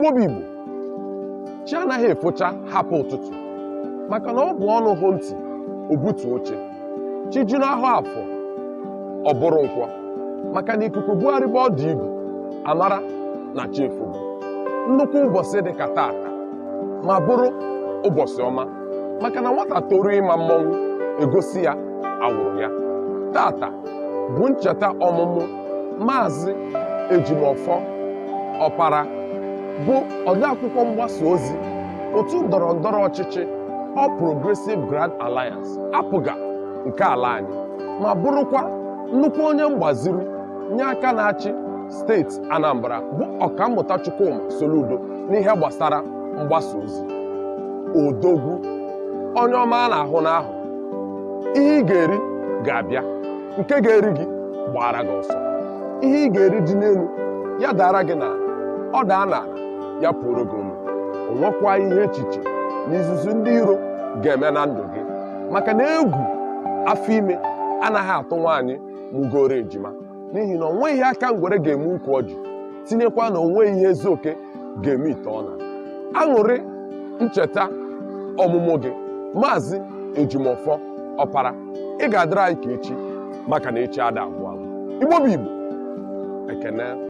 Igbo bụ Igbo, chi anaghị efocha hapụ ụtụtụ, maka na ọ bụ ọnụ hụ ntị o butu oche. Chi ji n'ahụ afọ ọ bụrụ nkwọ, maka na ikuku bugharịba ọdụ igu amara na chi efogo. Nnukwu ụbọchị dị ka tata ma bụrụ ụbọchị ọma, maka na nwata toru ịma mmọnwụ egosi ya awụrụ ya. Tata bụ ncheta ọmụmụ Maazị Ejimọfọ Ọpara, bụ odeakwụkwọ mgbasa ozi otu ndọrọ ndọrọ ọchịchị All Progressive Grand Alliance, APGA, nke ala anyị, ma bụrụkwa nnukwu onye mgbaziri nye aka na-achị steeti Anambra, bụ Ọkammụta Chukwuma Soludo, n'ihe gbasara mgbasa ozi. Odogwu onye ọma a na-ahụ n'ahụ, ihe ị ga-eri ga-abịa, nke ga-eri gị gbara gị ọsọ. Ihe ị ga-eri dị n'elu ya dara gị n'ala, ọ daa n'ala ya pụrụ gị ome. O nwekwa ihe echiche na izuzu ndị iro ga-eme na ndụ gị, maka na egwu afọ ime anaghị atụ nwaanyị mụgoro ejima, n'ihi na o nweghị aka ngwere ga-eme ukwu ọjị, tinyekwa na onweghị ihe ezuoke ga-eme ite ọ na aṅụrị. Ncheta ọmụmụ gị, Maazị Ejimọfọ Ọpara, ị ga-adịrị anyị ka echi, maka na echi ada agwụ agwụ. Igbo bụ Igbo, ekene.